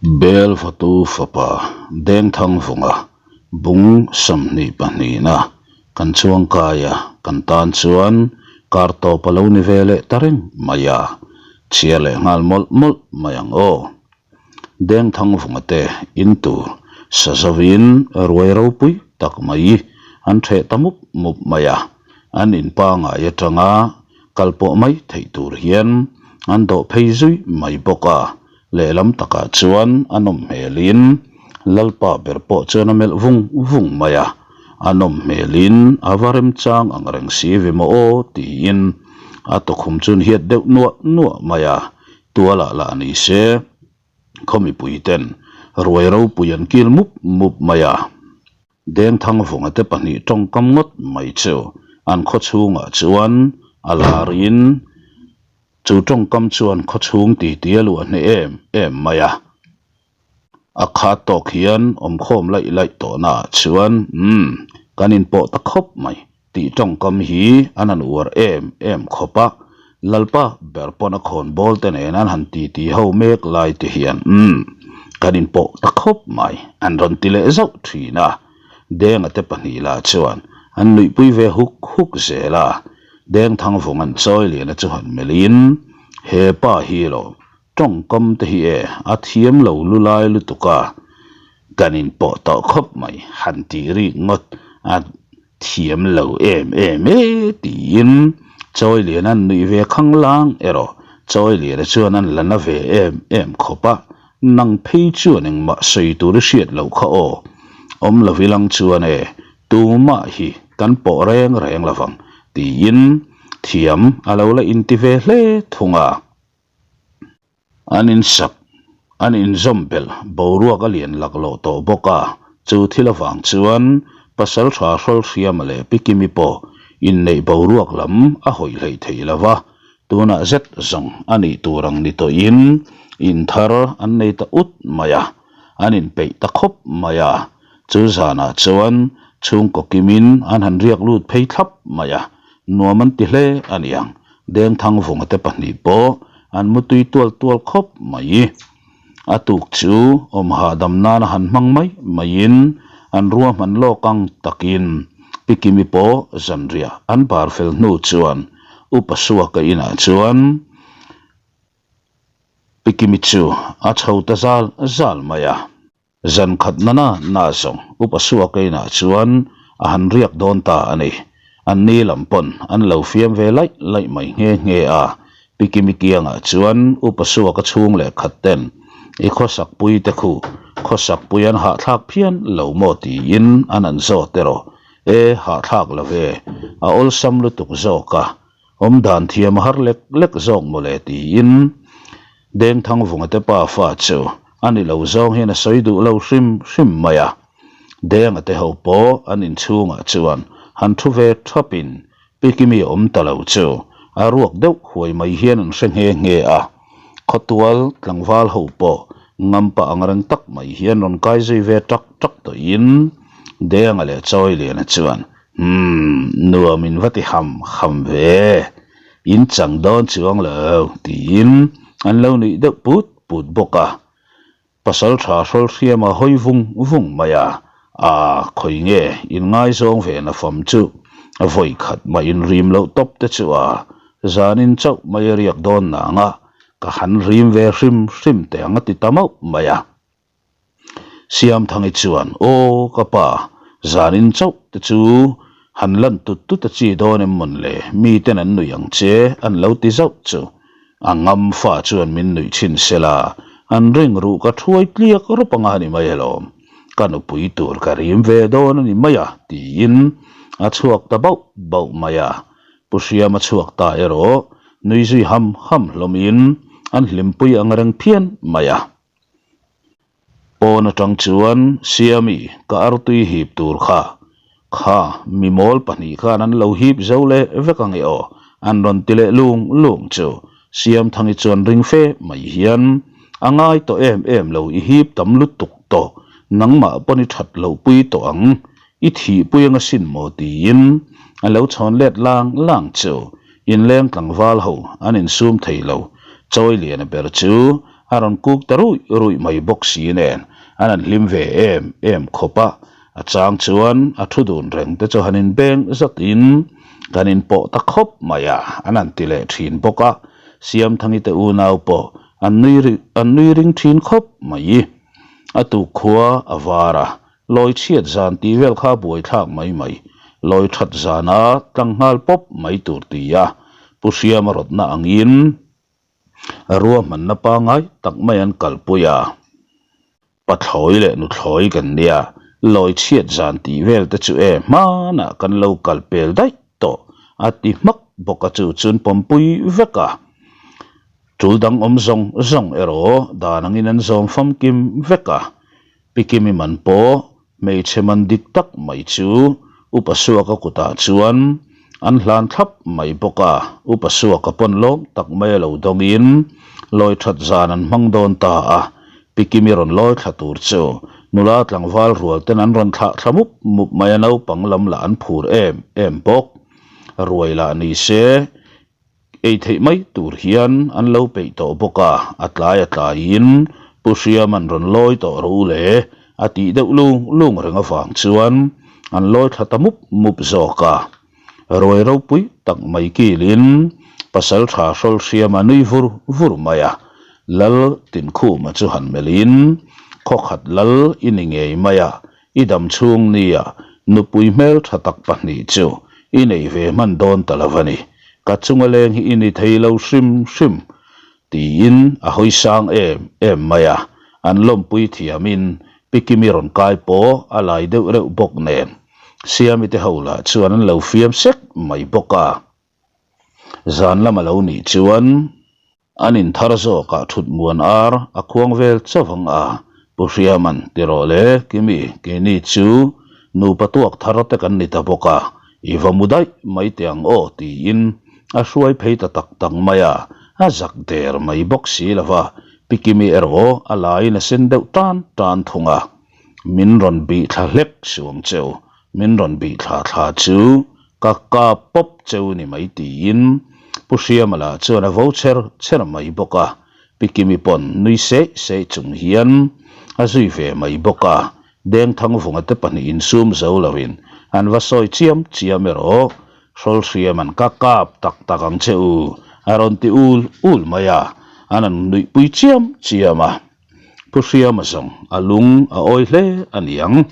Belvatu fapa Dengthangvunga bung 22na kan chuangkai a, kan tan chuan kar tawp a lo ni ve leh ta reng mai a, chhiar leh nghal mawlh mawlh mai ang aw. Dengthangvunga te in tur sa zovin ruai ropui tak mai an theh ta mup mup mai a, an in pangai atanga kal pawh mai theih tur hian an dawh phei zui mai bawk a. Lehlam takah chuan a nawm hmelin Lalpa ber pawh chuan a melh vung vung mai a, a nawm hmelin a va remchang ang reng si ve maw aw tiin a tukhum chuan hiat deuh nuah nuah mai a, tualah lah ni se khaw mipui ten ruai ropui an kil mup mup mai a. Dengthangvunga te pahnih tawngkam ngawt mai chu an khaw chhungah chuan a larin Chu tawngkam chuan khawchhung titi a luah hneh em em mai a. A khat tawk hian awmkhawm laih laih tawhnaah chuan, Umm, kan inpawh ta khawp mai tih tawngkam hi an han uar em em khawp a. Lalpa ber pawn a khawn bawl te nen an han titi ho mek lai te hian, Umm, kan inpawh ta khawp mai an rawn ti leh zauh thin a. Denga te pahnih lah chuan an nuihpui ve huk huk zel a. Dengthangvung an chawi lian a chu han melhin, He pa hi lo, tawngkam te hi e, a thiam lo lu lai lutuk a, kan inpawh tawh khawp mai, han tih rik ngawt a thiam lo em em e tiin chawi lian an nuih ve khang lang erawh chawi liana chuan an la na ve em em khawp a, nang phei chuan engmah sawi tur i hriat loh kha aw, awm lo ilang chuan e, Tumah hi kan pawh reng reng lo vang tiin thiam a lo la inti ve hle thung a. An insak, an inzawm belh boruak a lian laklawh tawh bawk a, chu thil avang chuan pasal tha Hrawlhriama leh Pi Kimi pawh inneih boruak lam a hawi hleih theih lo va, tunah zet zawng a nih tur ang ni tawhin inthar an nei ta ut mai a, an inpeih ta khawp mai a. Chu zanah chuan chhungkaw kimin an han riak lut phei thlap mai a, nuam an ti hle a niang. Dengthangvunga te pahnih pawh an mutui tual tual khawp mai. A tuk chu awm hahdam nana han hmang mai maiin an ruahman lawk ang takin Pi Kimi pawh zanriah an bar fel hnu chuan Upa Suaka inah chuan Pi Kimi chu a chho ta zal zal mai a. Zan khat nana na zawng Upa Suaka inah chuan a han riak dawn ta a ni. An ni lam pawn an lo fiam ve laih laih mai nghe nghe a. Pi Kimi kiangah chuan Upa Suaka chhung leh khat ten i khawsak pui te khu khawsak pui an hahthlak phian lo maw tiin an an zawt erawh e hahthlak lo ve a awlsam lutuk zawk a awm dan thiam a har lek lek zawk mawle tiin Dengthangvunga te pa fa chu a ni lo zawng hian a sawi duh lo hrim hrim mai a. Denga te ho pawh an inchhungah chuan han thu ve thapin Pi Kimi awm ta lo chu a ruak deuh huai mai hian an hre nghe nghe a. Khawtual tlangval ho pawh ngampa ang reng tak mai hian rawn kai zui ve tak tak tawhin Denga leh Chawiliana chuan Umm, nuam in va ti ham ham ve. In chang dawn chuang lo, tiin an lo nuih deuh put put bawk a. Pasal tha hrawl hriam a hawi vung vung mai a, A, khawi nge in ngaizawng ve na fam chu, vawi khat mah in rim loh tawp te chu a, zanin chauh mai a riak dawn nang a, ka han rim ve hrim hrim teh ang a ti ta mauh mai a. Siamthangi chuan, Aw ka pa, zanin chauh te chu han lan tut tut a chi dawn em mawn le, miten an nuih ang che an lo ti zauh chu. A ngam fa chuan min nuih chhin sela, an ring ruh ka thuai tliak rawp anga a ni mai alawm, ka nupui tur ka rim ve dawn a ni mai a tiin a chhuak ta bauh bauh mai a. Pu Hriama chhuak ta erawh nui zui ham ham hlawmin an hlimpui ang reng phian mai a. Pawn atang chuan Siami ka artui hip tur kha kha mi mawl pahnih khan an lo hip zo leh vek ang e aw an rawn ti leh lung lung chu Siamthangi chuan ring fe mai hian a ngai tawh em em lo i hip tam lutuk tawh nangmah pawn i that loh pui tawh ang i thih pui anga sin maw tiin a lo chhawn let lang lang chu inleng tlangval ho an insum thei lo Chawiliana ber chu. A rawn kuk ta ruih ruih mai bawk si nen an han hlim ve em em khawp a. A chang chuan a thu dun reng te chu han inbeng zatin kan inpawh ta khawp mai a, an han ti leh thin bawk a. Siamthangi te unau pawh an nui an nui ring thin khawp mai. A tuk khua a var a, lawi chhiat zan tih vel kha buaithlak mai mai, lawi that zana tlang nghal pawp mai tur ti a, Pu Hriama rawtna angin ruahmanna pangngai tak mai an kalpui a. Pathlawi leh nuthlawi kan nia, lawi chhiat zan tih vel te chu e hmanah kan lo kal pel daih tawh a ti hmak bawk a chu chuan pawmpui vek a. Tul dang awm zawng zawng erawh dan angin an zawm famkim vek a. Pikimi man pawh hmeichhe man dik tak mai chu Upa Suaka kutah chuan an hlan thlap mai bawk a, Upa Suaka pawn lawm tak mai a lo dawngin lawi that zan an hmang dawn ta a, Pikimi rawn lawi thla tur chu nula tlangval rual ten an rawn thlah thla mup mup mai a, naupang lam lah an phur em em bawk. Ruai lah ni se. Ei theih mai tur hian an lo peih tawh bawk a, a tlai a tlaiin Pu Hriama'n rawn lawi tawh rawh u le a tih deuh lung lung reng avang chuan an lawi thla ta mup mup zawk a. Ruai ropui tak mai kilin pasal tha hrawl Hriama nui vur vur mai a, Lal Tinkhuma chu han melhin khawkhat lal i ni ngei mai a, I dam chhung nia nupui hmel tha tak pahnih chu i nei ve hman dawn ta lo a ni. Ka chunga leng hi i ni thei lo hrim hrim, tiin a hawi sang em em mai a. An lawmpui thiamin Pikimi rawn kai pawh a lai deuh reuh bawk nen Siami te ho lah chuan an lo fiam sek mai bawk a. Zan lam a lo nih chuan. An inthar zawkah thut muan ar a khuang vel chauh ang a, Pu Hriaman ti rawh le Kimi, keini chu nupa tuak thar te kan ni ta bawk a, i va mu daih mai teh ang aw tiin a hruai phei ta tak tak mai a, a zak der mai bawk si lo va, Pi Kimi erawh a laiin a sen deuh tan tan thung a, min rawn bih thla hlek suang cheu, min rawn bih thla thla chu Ka kap pawp cheu ni mai tiin Pu Hriama lah chuan a vo cher cher mai bawk a, Pi Kimi pawn nui seih seih chung hian a zui ve mai bawk a, Dengthangvunga te pahnih insum zo loin an va sawi chiam chiam erawh Hrawl Hriama'n ka kap tak tak ang che u a rawn ti ul ul mai a, an han nuihpui chiam chiam a, Pu Hriama zawng a lung a awi hle a niang.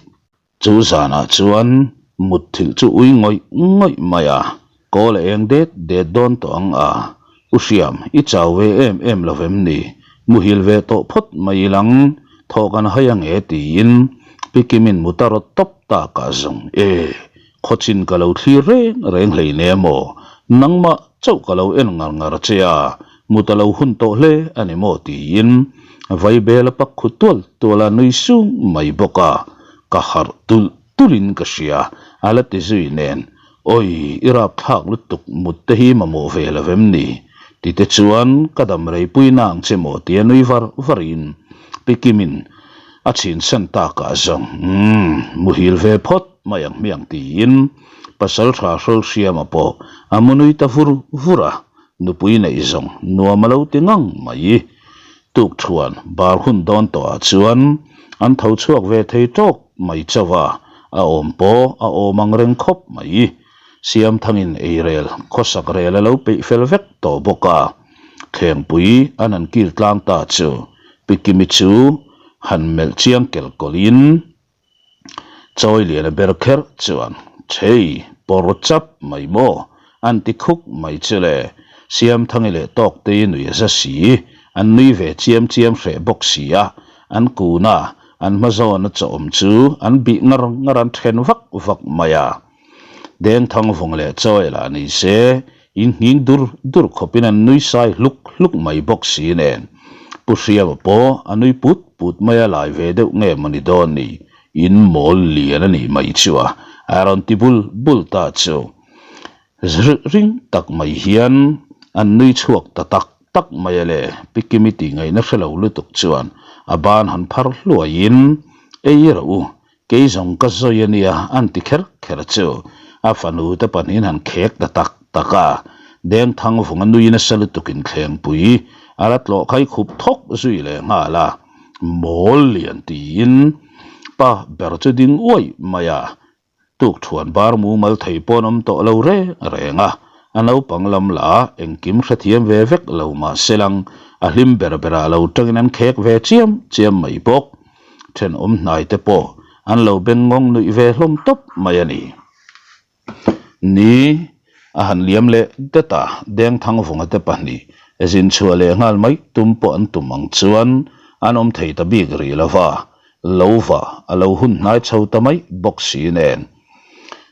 Chu zanah chuan mutthilh chu ui ngawih ngawih mai a, kawl a eng det det dawn tawh ang a, U Hriam, i chau ve em em lo vem ni? Muhil ve tawh phawt mai ilang, thawh kan hai ange tiin Pi Kimin mut a rawt tawp takah zawng e, khawchin ka lo thlir reng reng hleine maw? Nangmah chauh ka lo en ngar ngar che a, mut a lo hun tawh hle a ni maw tiin Vaibel a pak khu tual tual a nui sung mai bawk a, ka harh tulh tulhin ka hria, a la ti zui nen, Awi, i rapthlak lutuk mut te hi mamawh ve lo vem ni? Ti te chuan ka dam reipui na ang che maw tia nui var varin Pi Kimin a chhinsan takah zawng, Umm, muhil ve phawt mai ang hmiang tiin pasal tha hrawl hriama pawh a mu nui ta vur vur a, nupui neih zawng nuam a lo ti ngang mai. Tuk thuan bar hun dawn tawhah chuan an tho chhuak ve thei tawk mai chauh a, a awm pawh a awm ang reng khawp mai. Siamthangin eirel khawsak rel a lo peih fel vek tawh bawk a, thlengpui an han kil tlang ta chu Pikimi chu han melh chiang kel kawlhin, Chawi lian a ber kher chuan, Chhei, pawr chap mai maw? An ti khuk mai chu le. Siamthangi leh Tawktei nui a za si, an nui ve chiam chiam hreh bawk si a, an kun a, an hma zawna chawm chu an bih ngar ngar an then vak vak mai a. Dengthangvung leh Chawi lah ni se, In nghing dur dur khawpin an nui sai hluk hluk mai bawk si nen. Pu Hriama pawh a nui put put mai a lai ve deuh nge mawni dawn ni, in mawl lian a nih mai chu a, a rawn ti bul bul ta chu. Ring tak mai hian an nui chhuak ta tak tak mai a le, Pi Kimi tih ngaihna hre lo lutuk chuan a ban han phar hluaiin, Ei rawh u, Kei zawng ka zawi a nia an ti kher kher chu a fanu te pahnihin han khek ta tak tak a, Dengthang vunga nui nasa lutukin thlengpui A la tlawh khai khup thawk zui leh nghal a, mawl lian tiin pa ber chu ding uai mai a, Tukthuan bar mumal thei paw'n awm tawh lo reng reng a, a naupang lam lah engkim hrethiam ve vek lo mah se lang, a hlim ber berah lo tangin an khek ve chiam chiam mai bawk. Thenawm hnai te pawh an lo beng ngawng nuih ve hlawm tawp mai a ni. Ni a han liam leh det a, Dengthangvunga te pahnih zin chhuah leh nghal mai tum pawh an tum ang chuan an awm thei ta bik rih lo va, Lo va a lo hun hnai chho ta mai bawk si nen.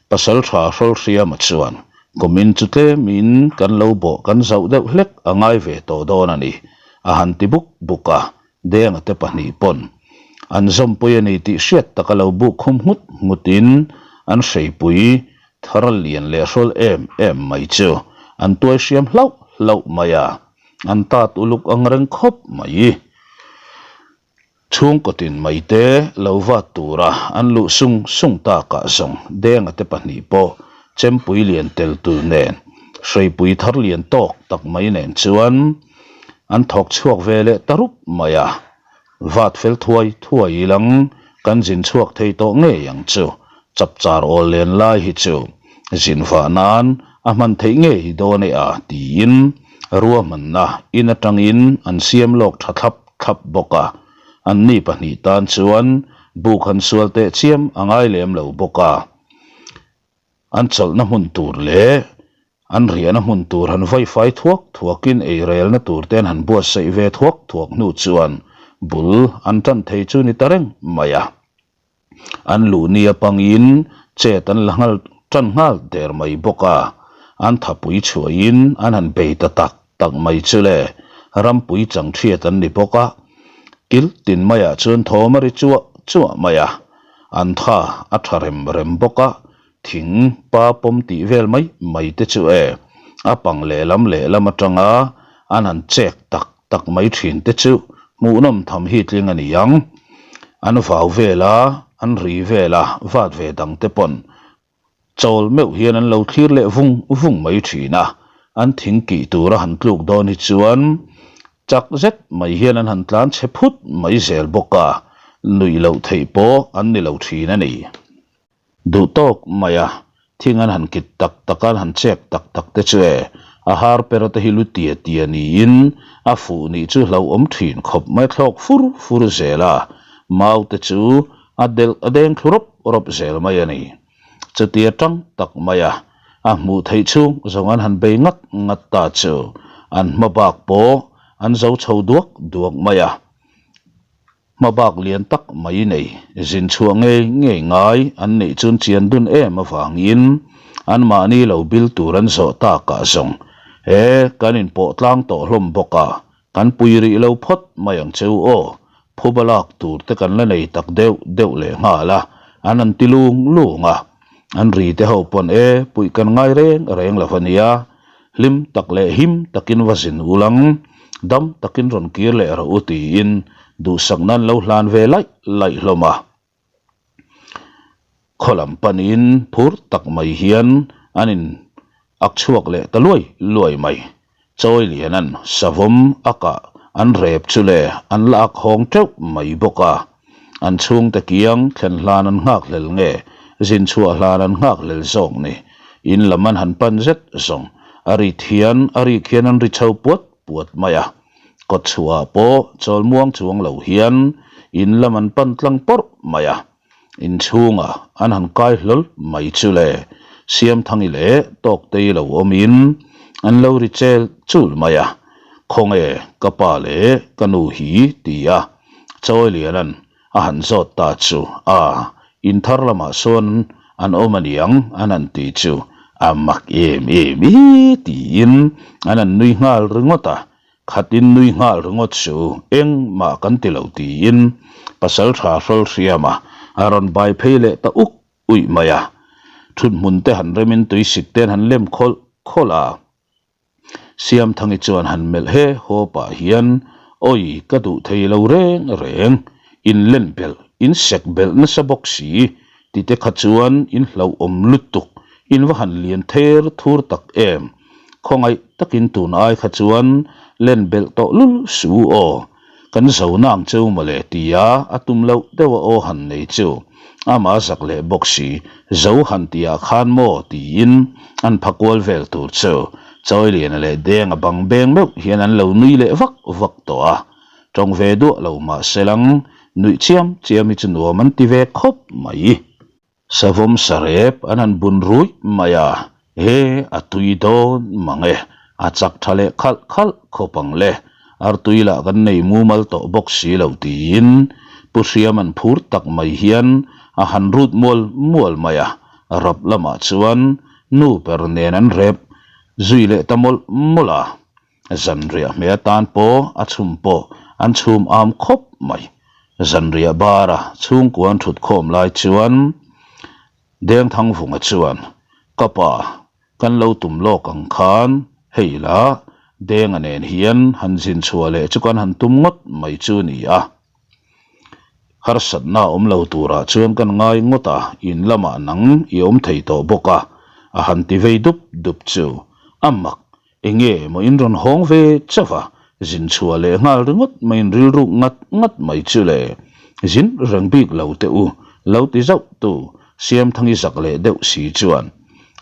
Pasal tha Hrawlhriama chuan kumin chu tlemin kan lo bawh kan zauh deuh hlek a ngai ve tawh dawn a ni, a han ti buk buk a, Denga te pahnih pawn an zawmpui a ni tih hriat taka lo buk khum nghut nghutin an hreipui thar lian leh hrawl em em mai chu an tuai hriam hlauh hlauh mai a, an tat uluk ang reng khawp mai. Chhungkaw tin mai te lo vat tura an luh sung sung takah zawng Denga te pahnih pawh chempui lian tel tur nen hreipui thar lian tawk tak mai nen chuan an thawk chhuak ve leh ta rup mai a. Vat fel thuai thuai ilang kan zin chhuak thei tawh ngei ang chu chapchar awl len lai hi chu zin vah nan a hman theih ngei dawn e a tiin ruahmanna in atangin an siam lawk tha thlap thlap bawk a, anni pahnih tan chuan buk han sual teh chiam a ngai lem lo bawk a, an chawlhna hmun tur leh an riahna hmun tur han vaifai thuak thuakin eirelna tur te an han buatsaih ve thuak thuak hnu chuan bul an tan thei chu ni ta reng mai a. An luh ni apangin chet an la nghal tan nghal der mai bawk a, an thapui chhuahin an han bei ta tak tak mai chu le, rampui chang thiat an ni bawk a, kil tin maiah chuan thawm a ri chuah chuah mai a, an tha a tha rem rem bawk a, thing pa pawm tih vel mai mai te chu e, a pang lehlam lehlam atanga an han chek tak tak mai thin te chu hmuhnawm tham hi tling a ni ang. An vau vel a, an ri vel a, vat ve dang te pawn chawl meuh hian an lo thlir leh vung vung mai thin a, an thing kih tura han tluk dawn hi chuan chak zet mai hian an han tlan chhe phut mai zel bawk a, nuih loh theih pawh an ni lo thin a ni. Duh tawk mai a, thing an han kit tak tak a, an han chek tak tak te chu e, a har per te hi lu tia tia niin a fuh nih chu hlauhawm thin khawp mai thlawk fur fur zel a, mau te chu a delh a deng thlu rawp rawp zel mai a ni. Chutia tang tak mai a, a hmuh theih chhung zawng an han bei ngat ngat ta chu an hma bak pawh an zo chho duak duak mai a. Hmabak lian tak mai nei, zin chhuah ngei ngei ngai an neih chun chian dun em avangin anmahni lo bil tur an zawh takah zawng he kan inpawh tlang tawh hlawm bawk a, kan pui rih lo phawt mai ang cheu aw, phuba lak tur te kan la nei tak deuh deuh leh nghal a, an han ti lung lung a, an ri te ho pawn e puih kan ngai reng reng lo a nia. Hlim tak leh him takin va zin ul ang, dam takin rawn kir leh rawh u tiin duhsak nan lo hlan ve laih laih hlawm a. Khaw lam panin phur tak mai hian an in ak chhuak leh ta luai luai mai. Chawi Lianan savawm a kah an rep chu le an la ak hawng teuh mai bawk a. An chhungte kiang thlen hlan an nghak hlel nge zin chhuah hlan an nghak hlel zawk ni. In lam an han pan zet zawng. A rit hian a rik hian an ri chho puat puat mai a. Kawt chhuahah pawh chawl muang chuang lo hian in lam an pan tlang pawrh mai a. In chhungah an han kai hlawl mai chu le. Siamthangi leh Tawktei lo awmin an lo ri chel chul mai a. Khawnge ka pa leh ka nu hi ti a. Chawilianan a han zawt ta chu a, in thar lamah sawn an awm a niang an han ti chu a mak em em i tiin an han nui nghal ringawt a, khatin nui nghal ringawt chu engmah kan ti lo tiin Pasaltha Hrawlhriama a rawn bai phei leh ta uk uih mai a, thuthmun te han remin tuisik te an han lem khawlh khawlh a. Siamthangi chuan han melh he haw pah hian, Awi, ka duh thei lo reng reng, in len belh, in sek belh nasa bawk si, tite kha chuan in hlauhawm lutuk, in va han lian ther thur tak em, khawngaih takin tun ai kha chuan len belh tawh lul suh u aw. Kan zo nang cheu mawle tia a tum loh deuh a aw han nei chu amah a zak leh bawk si, zo han tihah khan maw tiin an pha kual vel tur chu Chawiliana leh Denga bang beng meuh hian an lo nui leh vak vak tawh a. Tawng ve duah lo mah selang nuih chiam chiam hi chu nuam an ti ve khawp mai. Savawm sarep an han bun ruih mai a, he a tui dawn mang e, a chak tha leh khalh khalh khawp ang le, artui lah kan nei mumal tawh bawk si lo tiin Pu Hriaman phur tak mai hian a han rut mual mual mai a, rap lamah chuan nu ber nen an rep zui leh ta mawlh mawlh a. Zanriah hmeh atan pawh a chhum pawh an chhum am khawp mai. Zanriah bara chhungkua an thut khawm lai chuan Dengthangvunga chuan, Ka pa, kan lo tum lawk ang khan hei la, Denga nen hian han zin chhuah leh chu kan han tum ngawt mai chu ni a. Harsatna awm lo turah chuan kan ngai ngawt a, in lamah nang i awm thei tawh bawk a, a han ti vei dup dup chu a mak Enge maw in rawn hawng ve chauh a, zin chhuah leh nghal ringawt mai in rilruk ngat ngat mai chu le. Zin reng bik lo teh u, lo ti zauh tu Siamthangi zak leh deuh si chuan,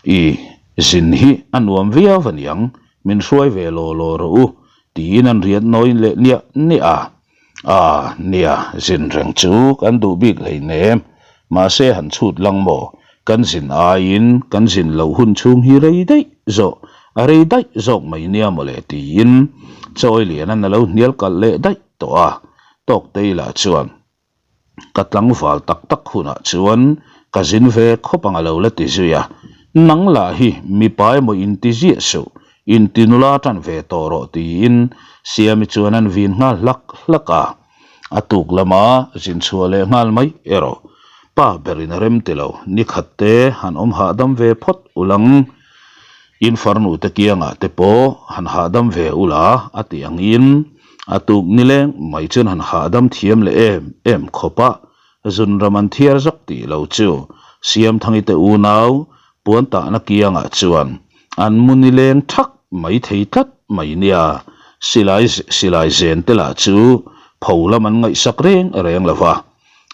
I zin hi a nuam viau aniang, min hruai ve law law rawh u, tiin an riat nawiin leh niah niah a. A, nia, zin reng chu kan duh bik hleinem, mahse han chhut lang maw, kan zin aiin kan zin loh hun chhung hi rei daih zawk, a rei daih zawk mai nia mawle tiin Chawiliana'n a lo hnial kalh leh daih tawh a, Tawktei lah chuan. Ka tlangval tak tak hunah chuan ka zin ve khawp ang a lo la ti zui a, Nang lah hi mipa emaw inti ziah suh, inti nula tan ve tawh rawh tiin Siami chuan an vin nghal hlak hlak a. A tuk lama zin chhuah leh nghal mai erawh pa berin a rem ti lo, nikhat te han awm hahdam ve phawt ulang, in farnu te kiangah te pawh han hahdam ve ula a tih angin A tuk nileng mai chuan han hahdam thiam leh em em khawp a, zunram an thiar zawk tih lo chu Siamthangi te unau puan tahna kiangah chuan an mu nileng thak mai thei tlat mai nia, silai silai zen te lah chu pho lam an ngaihsak reng reng lo va,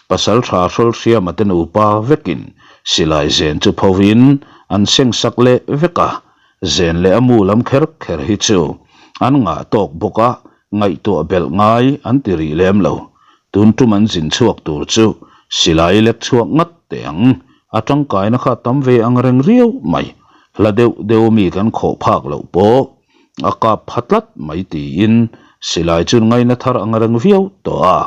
pasal tha Hrawlhriama te nupa vekin silai zen chu phovin an sengsak leh vek a, Zen leh a mu lam kher kher hi chu an ngah tawk bawk a, ngaihtuah belh ngai an ti rih lem lo. Tun tum an zin chhuak tur chu silai lek chhuak ngat teh ang, a tangkaina kha tam ve ang reng riau mai. Hla deuh deuh mi kan khawh phak loh pawh a kap pha tlat mai tiin silai chu ngaina thar ang reng viau tawh a.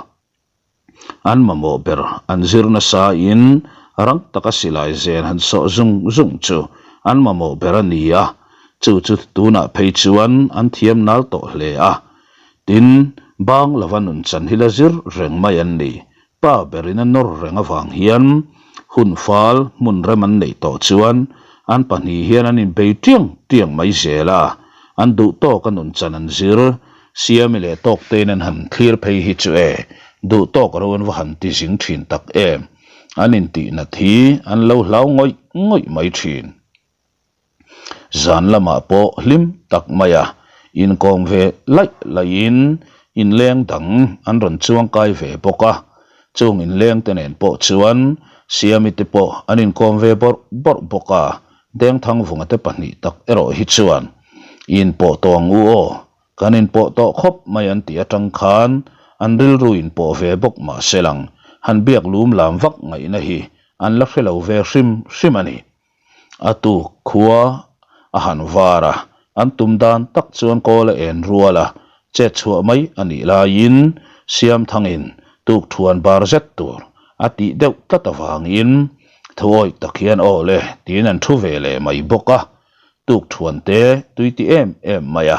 An mamawh ber an zir nasa in rang taka silai zen han sawh zung zung chu an mamawh ber a ni a, chu chu tunah phei chuan an thiam nal tawh hle a. Tin, bang lova nun chan hi la zir reng mai an ni. Pa berin a nawr reng avang hian hun fal hmun rem an neih tawh chuan an pahnih hian an inbei tiang tiang mai zel a, an duh tawk a nun chan an zir Siami leh Tawktein an han thlir phei hi chu e, duh tawk ro an va han ti zing thin tak em. An intihnat hi an lo hlau ngawih ngawih mai thin. Zan lamah pawh hlim tak maia inkawm ve laih laihin inleng dang an rawn chuangkai ve bawk a. Chung inleng te nen pawh chuan Siami te pawh an inkawm ve bawrh bawrh bawk a, Dengthangvunga te pahnih tak erawh hi chuan i inpawh tawh ang u aw, kan inpawh tawh khawp mai an tih atang khan an rilru inpawh ve bawk mah se lang han biak lum lam vak ngaihna hi an la hre lo ve hrim hrim a ni. A tuk khua a han var a, an tum dan tak chuan kawl a en rual a, chet chhuah mai a nih laiin Siamthangin tukthuan bar zet tur a tih deuh tlat avangin Thuawih tak hian aw le tiin an thu ve leh mai bawk a, tuk thuan te tui ti em em mai a,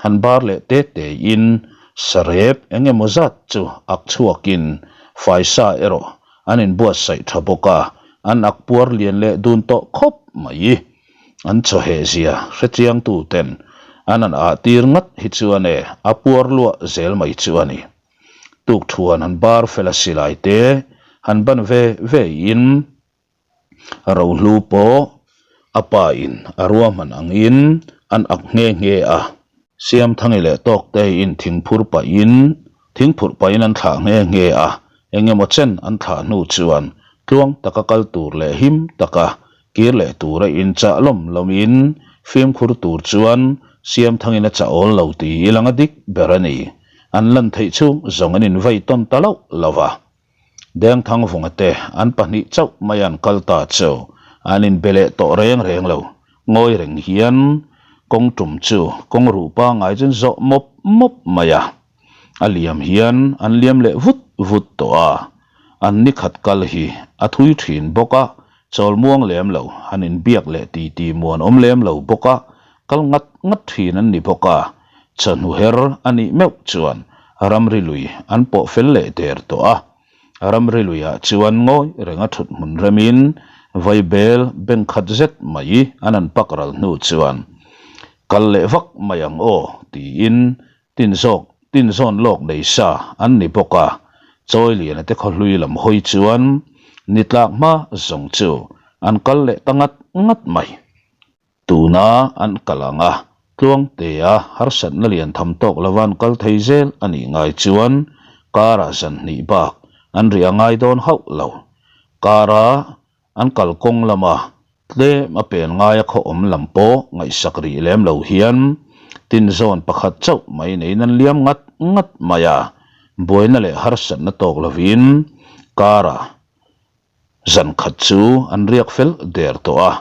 han bar leh te te in sarep eng emaw zat chu ak chhuakin faisa erawh an inbuatsaih tha bawk a, an ak puar lian leh dun tawh khawp mai. An chawheh zia hrechiang tu ten an an ah tir ngat hi chuan e a puar luah zel mai chu a ni. Tukthuan han bar fel a silai te han ban ve ve in rohlu pawh a pa in a ruahman ang in an ak nghe nghe a. Siamthangi leh Tawkteiin thingphur pahin thingphurh pahin an thlah nghe nghe a, eng emaw chen an thlah hnu chuan tluang taka kal tur leh him taka kir leh tura inchah lawm lawmin fimkhur tur chuan Siamthangin a chah awl lo ti ilang a dik ber a ni. An lan theih chhung zawng an invei tawn ta loh lo va. Dengthangvunga te an pahnih chauh mai an kal ta chu an inbe leh tawh reng reng lo. Ngawi reng hian kawng tum chu kawng ruh pangngai chuan zawh mawp mawp mai a. A liam hian an liam leh vut vut tawh a. An ni khat kal hi a thui thin bawk a, chawl muang lem lo, han inbiak leh titi muan awm lem lo bawk a, kal ngat ngat thin an ni bawk a. Chawhnu her a nih meuh chuan ramri lui an pawh fel leh der tawh a. Ramri luiah chuan ngawi renga thut hmun remin vaibel beng khat zet mai an an pak ral hnu chuan kal leh vak mai ang aw tiin tin zawk tin zawn lawk nei sa an ni bawk a. Chawiliana te khawhlui lam hawi chuan ni tlak hma zawng chu an kal leh ta ngat ngat mai. Tuna an kal ang a, Tluangtea harsatna lian tham tawk lova an kal thei zel a nih ngai chuan kara zan hnih bak an riah ngai dawn hauh lo. Kara an kal kawng lama tlem a pen ngaia khaw awm lam pawh ngaihsak rih lem lo hian tin zawn pakhat chauh mai neiin an liam ngat ngat mai a, buaina leh harsatna tawk lovin kara Zan khat chu an riak fel der tawh a,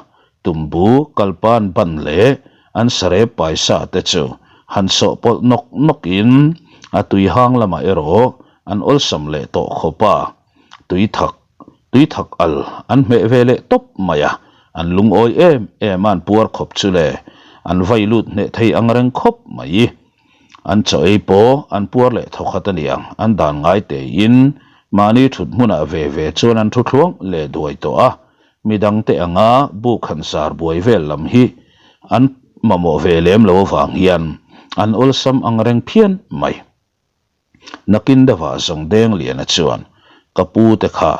tumbu kalpan ban leh an sarep paisa te chu han sawh pawlh nawk nawk in a tui hang lamah erawh an awlsam leh tawh khawp a, tui thak tui thak al an hmeh ve leh tawp mai a, an lungawi em em a an puar khawp chu le an vai lut hneh thei ang reng khawp mai. An chaw ei pawh an puar leh thawkhat a niang, an dan ngai teiin mahni thut hmunah ve ve chuan an thu thluang leh duai tawh a, midangte anga buk han zar buai vel lam hi an mamawh ve lem lo avang hian an awlsam ang reng phian mai. Nakin deuhah zawng Dengliana chuan ka pu te kha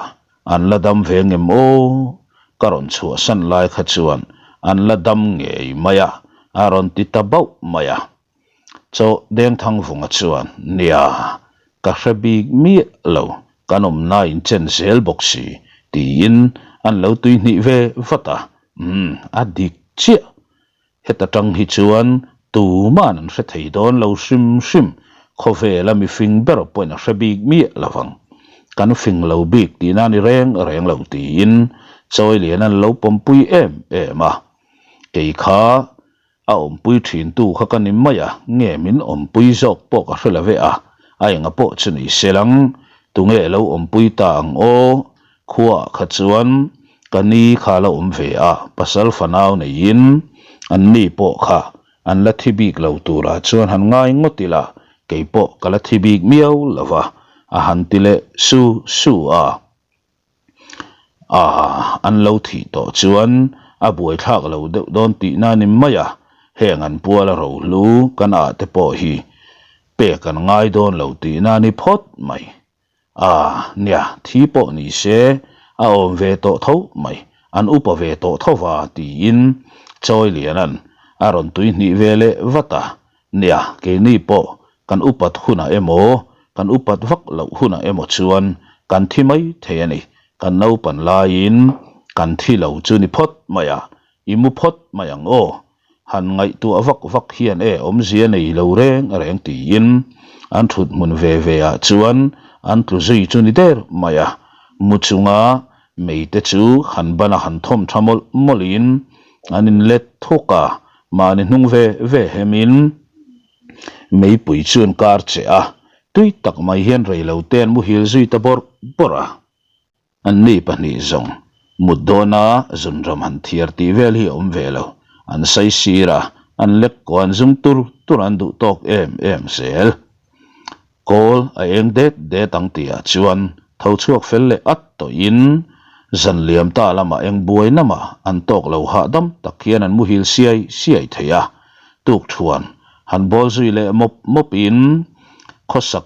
an la dam ve ngem aw? Ka rawn chhuahsan lai kha chuan an la dam ngei mai a, a rawn ti ta bauh mai a. Chaw Dengthangvunga chuan, Nia, ka hre bik miah lo, kan awmna inchen zel bawk si, tiin an lo tuihnih ve vat a. Umm, a dik chiah. Heta tang hi chuan tuman an hre thei dawn lo hrim hrim, khawvela mi fing ber pawhin a hre bik miah lo vang. Kan fing lo bik tihna ni reng reng lo tiin Chawilian an lo pawmpui em em a. Kei kha a awmpui thintu kha ka ni mai a, nge min awmpui zawk pawh ka hre lo ve a, a enga pawh chu ni se lang, tunge lo awmpui ta ang aw? Khuaah kha chuan ka ni kha la awm ve a, pasal fanau neiin an ni pawh kha an la thi bik lo turah chuan han ngai ngawt ila, kei pawh ka la thi bik miau lo va, a han ti leh su su a. Aa, an lo thih tawh chuan a buaithlak lo deuh dawn tihna ni mai a, heng an puala rohlu kan ah te pawh hi pek an ngai dawn lo tihna ni phawt mai. A, nia, thi pawh ni se, a awm ve tawh tho mai, an upa ve tawh tho va, tiin Chawiliana'n a rawn tui hnih ve leh vat a. Nia, keini pawh kan upat hunah emaw, kan upat vak loh hunah emaw chuan kan thi mai thei a ni. Kan naupan laiin kan thi lo chu ni phawt mai a, i mu phawt mai ang aw. Han ngaihtuah vak vak hian e awmzia nei lo reng reng tiin an thut hmun ve ve ah chuan an tlu zui chu ni der mai a, mu chunga mei te chu han ban a han thawm tha mawlh mawlh in an in let thuk a, mahni hnung ve ve hem in meipui chu an kar che a, tui tak mai hian reilo te an muhil zui ta bawrh bawrh a. Anni pahnih zawng mut dawna zunram han thiar tih vel hi a awm ve lo. An sai sir a, an lek kaw an zum tur tur an duh tawk em em zel. Kawl a eng det det ang tihah chuan tho chhuak fel leh at tawhin zan liam ta lamah eng buai namah an tawk lo hahdam tak hian an muhil siai siai thei a. Tukthuan han bawl zui leh mawp mawpin khawsak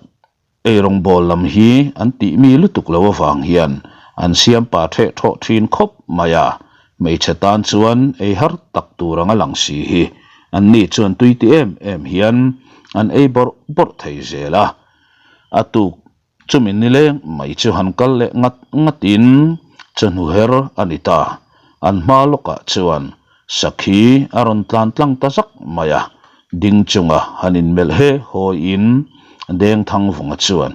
Eirawngbawl lam hi an tih mi lutuk lo avang hian an siam pa theh thawh thin khawp mai a, hmeichhe tan chuan ei har tak tur anga lang si hi Anni chuan tui ti em em hian an ei bawrh bawrh thei zel a. A tuk chumi nileng mai chu han kal leh ngat ngatin chawhnu her a ni ta. An hma lawkah chuan sakhi a rawn tlan tlang ta zak mai a. Ding chunga han inmelh he hawiin Dengthangvunga chuan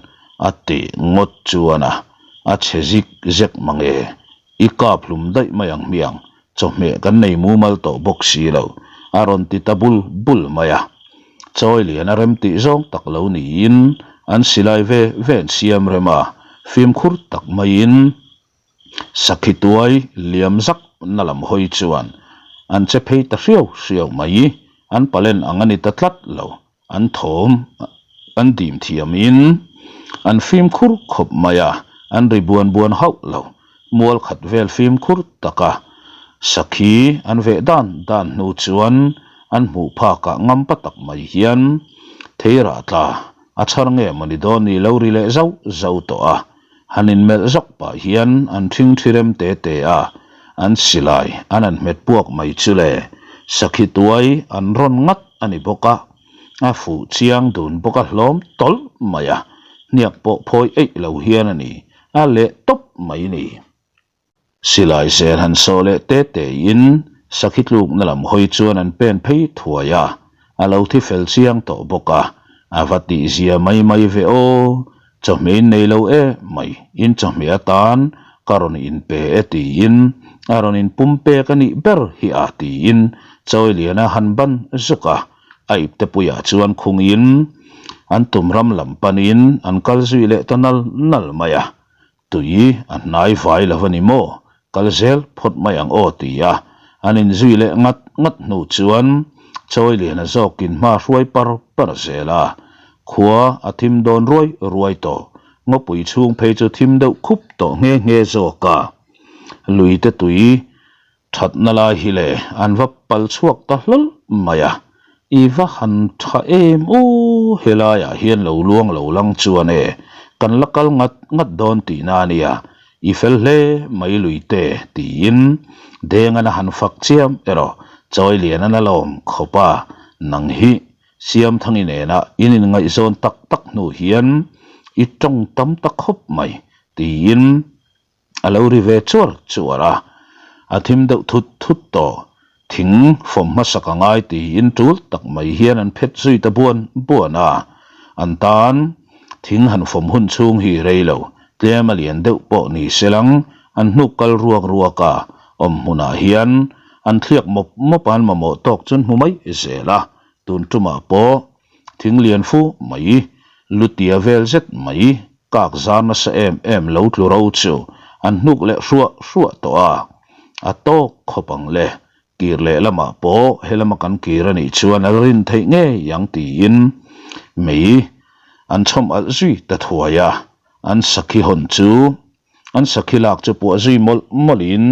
a ti ngawt chuan a, a chhe zik zek mange. I kap hlum daih mai ang hmiang, chawhmeh kan nei mumal tawh bawk si lo, a rawn ti ta bul bul mai a. Chawi lian a rem tih zawng tak lo niin an silai ve ve an siam rem a, fimkhur tak maiin sakhi tuai liam zak na lam hawi chuan an che phei ta hriau hriau mai, an palen ang a ni ta tlat lo. An thawm an dim thiamin an fimkhur khawp mai a, an ri buan buan hauh lo. Mual khat vel fimkhur taka sakhi an veh dan dan hnu chuan an hmuh phakah ngampa tak mai hian theirah tla a chhar nge mawni dawn ni lo ri leh zauh zauh tawh a. Han inmelh zawk pah hian an ṭhing ṭhi rem te te a, an silai an han hmet puak mai chu le, sakhi tuai an rawn ngat a ni bawk a, a fuh chiang dun bawk a hlawm tawlh mai a, hniak pawh phawi eih lo hian a ni, a leh tawp mai ni. Silai zel han sawh leh te te in sakhi tlukna lam hawi chuan an pen phei thuai a, a lo thi fel chiang tawh bawk a, a va tih zia mai mai ve aw, chawhmeh in nei lo e mai, in chawhmeh atan ka rawn in pe e tiin a rawn in pum pek a nih ber hi a tiin Chawiliana han ban zuk a, a ipte puiah chuan khungin an tum ram lam panin an kal zui leh ta nal nal mai a. Tui a hnai vai lo a ni maw? Kal zel phawt mai ang aw ti a, an inzui leh ngat ngat hnu chuan Chawiliana zawkin hma hruai par par zel a. Khua a thim dawn ruai ruai tawh, ngawpui chhung phei chu thim deuh khup tawh nghe nghe zawk a. Luite tui Thatna lai hi le an va pal chhuak ta hlawl mai a, i va han tha em aw, helaiah hian lo luang lo lang chuan e, kan la kal ngat ngat dawn tihna a nia, i fel hle mai Luite tiin Dengan a han fak chiam erawh Chawilianan a lawm khawp a, nang hi Siamthangi nena in inngaihzawn tak tak hnu hian i tawng tam ta khawp mai tiin A lo ri ve chuar chuar a, a thim deuh thut thut tawh. Thing fawm hmasak a ngai tiin tul tak mai hian an phet zui ta buan buan a. An tan thing han fawm hun chhung hi rei lo, tlem a lian deuh pawh ni se lang, an hnuk kal ruak ruak a, awm hmunah hian an thliak mawp mawp a an mamawh tawk chu an hmu mai zel a, tun tumah pawh thing lian fu mai, lutia vel zet mai Kak zar nasa em em lo tlu ro chu an hnuk leh hruah hruah tawh a, a tawk khawp ang le, kir leh lamah pawh helama kan kir a nih chuan a rin theih ngei ang tiin mei an chhawm alh zui ta thuai a, an sakhi hawn chu an sakhi lak chu puah zui mawlh mawlhin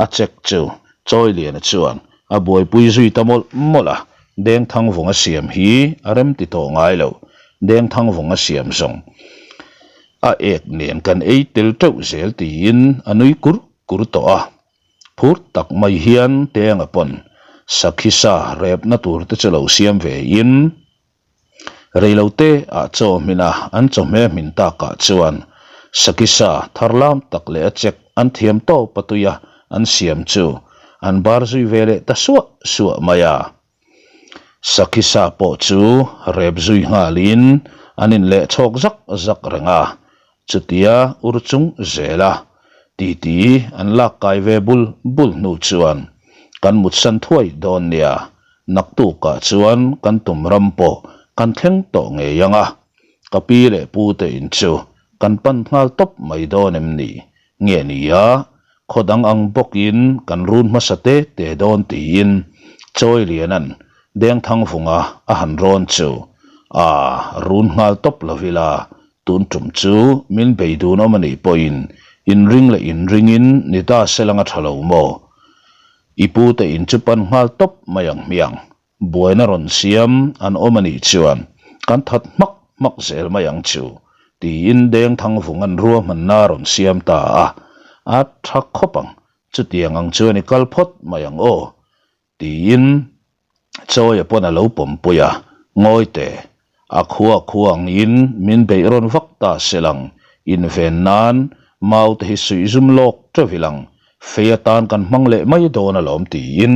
A check chu Chawiliana chuan a buaipui zui ta mawlh mawlh a, Dengthangvunga siam hi a rem ti tawh ngai lo, Dengthangvunga siam zawng a ek nen kan ei tel teuh zel tiin a nui kur kur tawh a. Phur tak mai hian Tenga pawn sakhi sa repna tur te chu lo siam ve in, Reilote ah chaw hmina an chawhme hmin takah chuan Sakisa thar lam tak leh a chek an thiam tawp a tuia an siam chu an bar zui ve leh ta suah suah mai a. Sakisa pawh chu rep zui nghalin an inleh chhawk zak zak reng a, chutia ur chung zela titi an lak kai ve bul bul hnu chuan kan mutsan thuai dawn nia Naktukah chuan kan tum ram pawh kan thleng tawh ngei ang a, ka pi leh pu te in chu kan pan nghal tawp mai dawn em ni? Nge nia, khaw dang ang bawkin kan run hmasa te te dawn tiin Chawiliana'n Dengthangvunga a han rawn chu a run nghal tawp lo ila, tun tum chu min bei dun awm a nih pawhin inring leh inringin ni ta se lang a tha lo maw? I pu te in chu pan nghal tawp mai ang hmiang. Buaina rawn siam an awm a nih chuan kan that hmak hmak zel mai ang chu, tiin Dengthangvung an ruahmanna rawn siam ta a. A tha khawp ang, chutiang ang chuan i kal phawt mai ang aw, tiin. Chawia pawn a lo pawmpui a, Ngawi teh, a khua khua angin min beih rawn vak ta se lang, inven nan mau te hi suih zum lawk teuh i lang, fei atan kan hmang leh mai dawn alawm tiin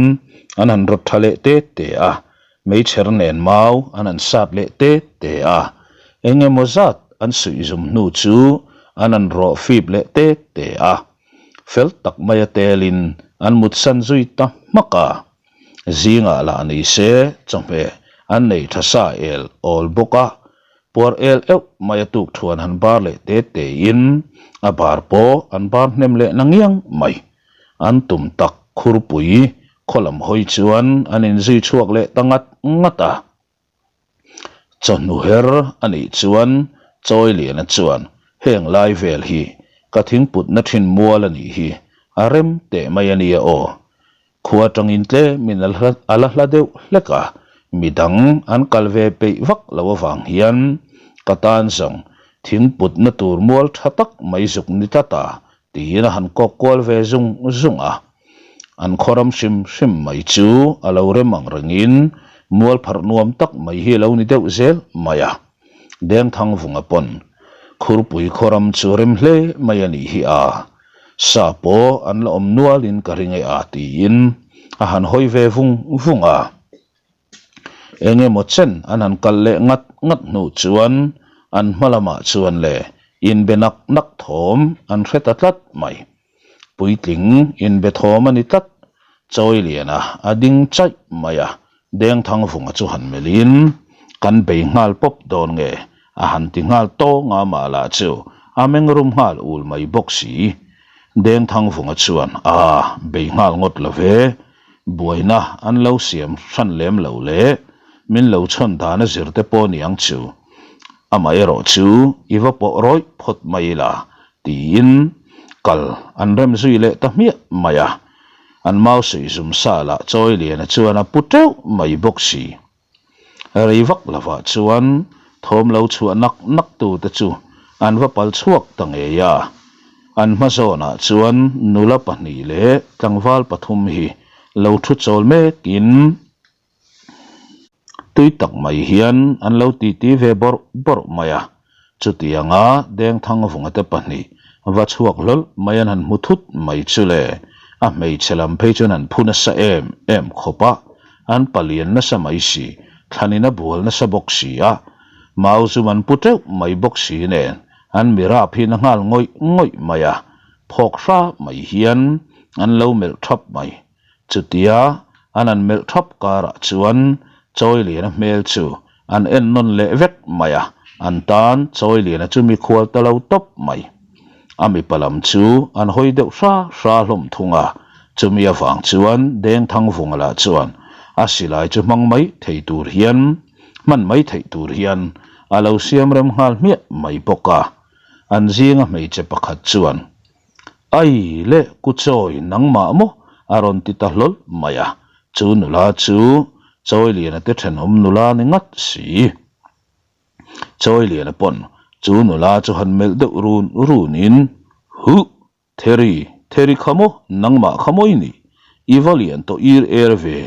an han rawt tha leh te te a, meichher nen mau an han sat leh te te a, eng emaw zat an suih zum hnu chu an han rawh fip leh te te a, fel tak maia telin an mutsan zui ta hmak a. Zingah lah ni se chawhmeh an nei tha sa el awl bawk a, puar el euh mai a tuk thuan han bar leh te te in a bar pawh an bar hnem leh na ngiang mai. An tum tak khurpui khaw lam hawi chuan an inzui chhuak leh ta ngat ngat a. Chawhnu her a nih chuan Chawiliana chuan heng lai vel hi ka thingputna thin mual a nih hi a rem teh mai a nia aw. Khua tangin tlemin a la hla deuh hlek a, midang an kal ve peih vak lo avang hian ka tan zawng thingputna tur mual tha tak mai zuk ni tlat a tiin a han kawk kual ve zung zung a. An khawram hrim hrim mai chu a lo rem ang rengin mual pharh nuam tak mai hi a lo ni deuh zel mai a. Dengthangvunga pawn Khurpui khawram chu rem hle mai a nih hi a, sa pawh an la awm nualin ka ring e a tiin a han hawi ve vung vung a. Eng emaw chen an han kal leh ngat ngat hnu chuan an hma lamah chuan le inbe nak nak thawm an hre ta tlat mai. Puitling inbe thawm a ni tlat. Chawiliana a ding chaih mai a, Dengthangvunga chu han melhin kan bei nghal pawp dawn nge a han ti nghal tawng a mah lah chu a meng rum nghal ul mai bawk si. Dengthangvunga chuan a bei nghal ngawt lo ve. Buaina an lo siam hran lem lo leh min lo chhawn dan a zir te pawh niang chu. Amaherawh chu i va pawh rawih phawt mai ila tiin kal an rem zui leh ta hmiah mai a. An mau suih zum sa lah Chawiliana chuan a pu teuh mai bawk si. Rei vak lovah chuan thawm lo chhuah nak nak tute chu an va pal chhuak ta ngei a. An hma zawnah chuan nula pahnih leh tlangval pathum hi lo thu chawl mekin tui tak mai hian an lo titi ve bawrh bawrh mai a. Chutianga Dengthangvunga te pahnih va chhuak hlawlh mai an han hmu thut mai chu le, a hmeichhe lam phei chuan an phu nasa em em khawp a, an palian nasa mai si, thlanin a bual nasa bawk si a, mau zum an pu teuh mai bawk si nen an mirap hi na nghal ngawih ngawih mai a, phawk hra mai hian an lo melh thap mai. Chutia an han melh thap karah chuan Chawiliana hmel chu an en nawn leh vek mai a, an tan Chawiliana chu mikhual ta lo tawp mai. A mipa lam chu an hawi deuh hra hra hlawm thung a, chumi avang chuan Dengthangvunga lah chuan a silai chu hmang mai thei tur hian hman mai theih tur hian a lo siam rem nghal hmiah mai bawk a. An zinga hmeichhe pakhat chuan Ai le Kuchawi nangmah maw a rawn ti ta hlawl mai a, chu nula chu Chawiliana te thenawm nula ni ngat si. Chawiliana pawn chu nula chu han melh deuh run runin, Huh! Theri, Theri kha maw nangmah kha maw i nih? I va lian tawh ir er ve,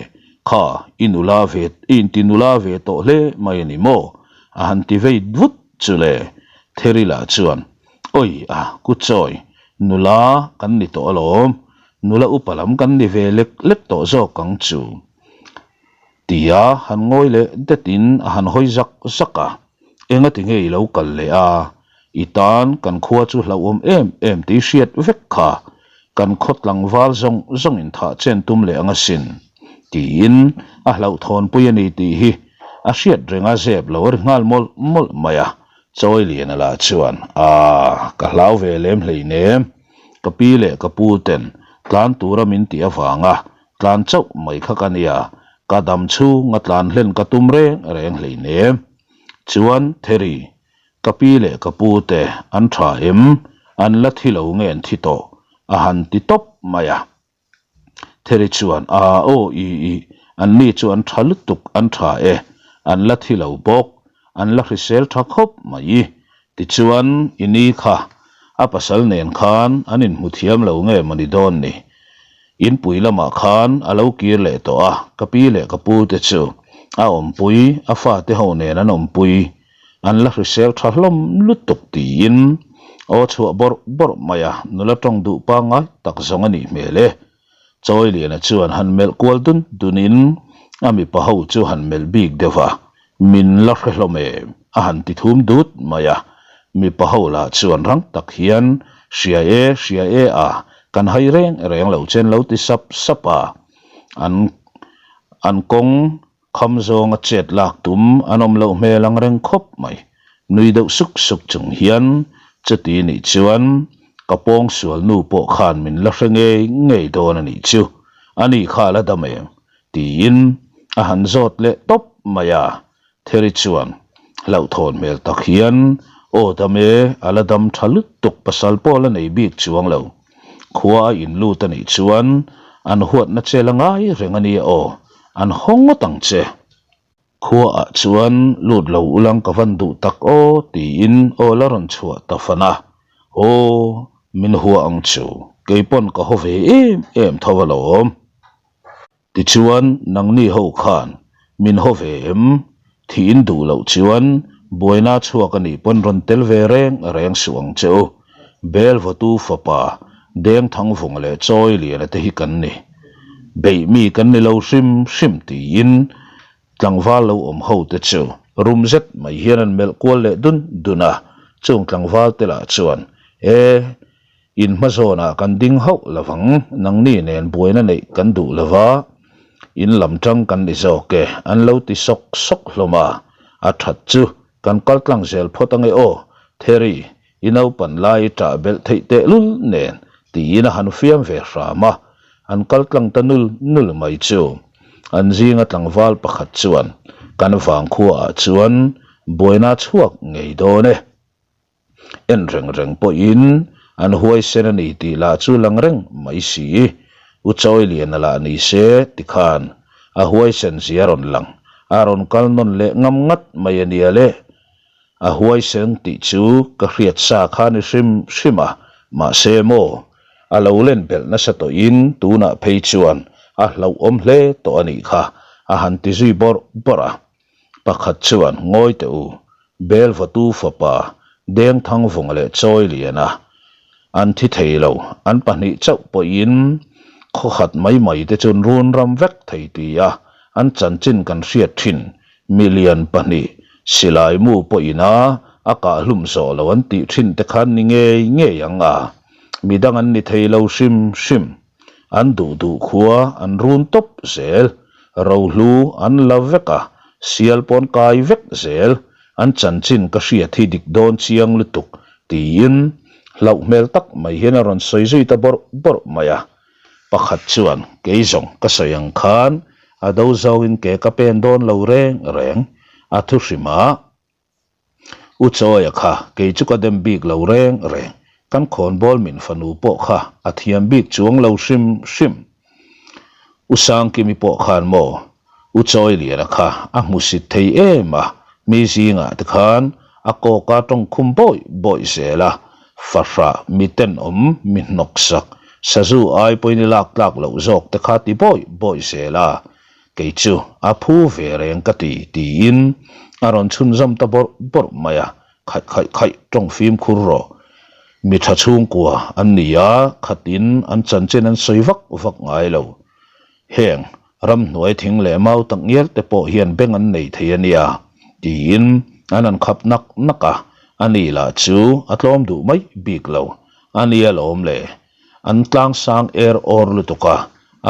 kha i nula ve, i inti nula ve tawh hle mai a ni maw? a han ti vei vut chu le. Theri lah chuan, Awi a, Kuchawi, nula kan ni tawh alawm, nula upa lam kan ni ve lek lek tawh zawk ang chu. Tia han ngawi leh detin a han hawi zak zak a, engati nge i lo kal leh a, i tan kan khua chu hlauhawm em em tih hriat vek kha, kan khaw tlangval zawng zawng in thah chen tum leh ang asin, tiin a hlauhthawnpui a ni tih hi a hriat reng a zep lo a ri nghal mawlh mawlh mai a, Chawiliana lah chuan, Aaa, ka hlau ve lem hleinem, ka pi leh ka pu ten tlan tura min tih avanga tlan chauh mai kha ka nia, ka dam chhunga tlan hlen ka tum reng reng hleinem. Chuan, Theri, ka pi leh ka pu te an tha em, an la thi lo nge an thi tawh? a han ti tawp mai a. Theri chuan, A aw i i, anni chu an tha lutuk, an tha e, an la thi lo bawk, an la hrisel tha khawp mai. Tichuan, i ni kha, a pasal nen khan an inhmu thiam lo nge maw ni dawn ni? Inpui lamah khan a lo kir leh tawh a, ka pi leh ka pu te chu a awmpui, a fate ho nen an awmpui, an la hrisel tha hlawm lutuk tiin aw chhuah bawrh bawrh mai a, nula tawng duh pangngai tak zawng a nih hmel e. Chawiliana chuan han melh kual dun dunin a mipa ho chu han melh bik deuh a, min la hre hlawm em? a han ti thum dut mai a. Mipa ho lah chuan rang tak hian hria e, hria e a, kan hai reng reng lo chen lo ti sap sap a, an an kawng Kham zawnga chet lak tum an awm loh hmel ang reng khawp mai. Nui deuh suk suk chung hian chuti nih chuan ka pawng sual nu pawh khan min la hre ngei ngei dawn a nih chu, a ni kha la dam em? tiin a han zawt leh tawp mai a. Theri chuan hlauhthawn hmel tak hian aw dam e, a la dam tha lutuk pasal pawh la nei bik chuang lo. Khua a inlut a nih chuan an huatna che la ngai reng a nia aw, An haw ngawt ang che. Khuaah chuan lut lo ulang ka van duh tak aw tiin aw la rawn chhuah ta fan a. Aw, min hua ang chu, kei pawn ka haw ve em em tho alawm. Tichuan nangni ho khan min haw ve em? Thiin duh loh chuan buaina chhuak a nih pawn rawn tel ve reng reng suh ang che u. Belvawtu fapa Dengthangvunga leh Chawiliana te hi kan ni. Beih mi kan ni lo hrim hrim tiin tlangval lo awm ho te chu rum zet mai hian an melh kual leh dun dun a, chung tlangval te lah chuan, E! In hma zawnah kan ding hauh lo vang, nangni nen buaina neih kan duh lo va, in lam tang kan ni zawk e, an lo ti sawk sawk hlawm a, a that chu kan kal tlang zel phawt ange aw, Theri, i naupan lai i ṭah belh theih tehlul nen, tiin a han fiam ve hram a, an kal tlang ta nul nul mai chu. An zinga tlangval pakhat chuan, Kan vangkhuaah chuan buaina chhuak ngei dawn e. En reng reng pawhin an huaisen a ni tih lah chu lang reng mai si. U Chawiliana lah ni se tikhan a huaisen zia rawn lang, a rawn kal nawn leh ngam ngat mai a nia le. A huaisen tih chu ka hriat sa kha ni hrim hrim a, mahse maw, a lo len belh nasa tawhin tunah phei chuan a hlauhawm hle tawh a nih kha, a han ti zui bawrh bawrh a. Pakhat chuan, Ngawi teh u, Belvawtu fapa Dengthangvunga leh Chawiliana an thi thei lo, an pahnih chauh pawhin khaw khat mai mai te chu run ram vek thei ti a, an chanchin kan hriat thin milian pahnih silai mu pawhin a a kah hlum zawh lo an tih thin te khan ni ngei ngei ang a, midang an ni thei lo hrim hrim. An duh duh khua an run tawp zel, rohlu an la vek a, sial pawn kai vek zel, an chanchin ka hriat hi dik dawn chiang lutuk tiin hlauh hmel tak mai hian a rawn sawi zui ta bawrh bawrh mai a. Pakhat chuan kei zawng ka sawi ang khan a do zawngin ke ka pen dawn lo reng reng, a thu hrimah U Chawia kha kei chu ka dem bik lo reng reng, kan khawnbawl min fanu pawh kha a thiam bik chuang lo hrim hrim. U Sangkimi pawh khan maw U Chawiliana kha a hmusit thei em a, mi zingah te khan a kawka tawng khum bawih bawih zel a, fahrah mi tenawm mi hnawksak sazu ai pawhin i lak tlak loh zawk te kha ti bawih bawih zel a, Kei chu a phu ve reng ka ti, tiin a rawn chhunzawm ta bawrh bawrh mai a, Khaih khaih khaih tawng fimkhur rawh. Mi tha chhungkua an ni a, khatin an chanchin an sawi vak vak ngai lo. Heng ramhnuai thing leh mau tak ngial te pawh hian beng an nei thei a nia, tiin an han khap nak nak a, ani lah chu a tlawm duh mai bik lo. A nia lawm le, An tlangsang er awr lutuk a,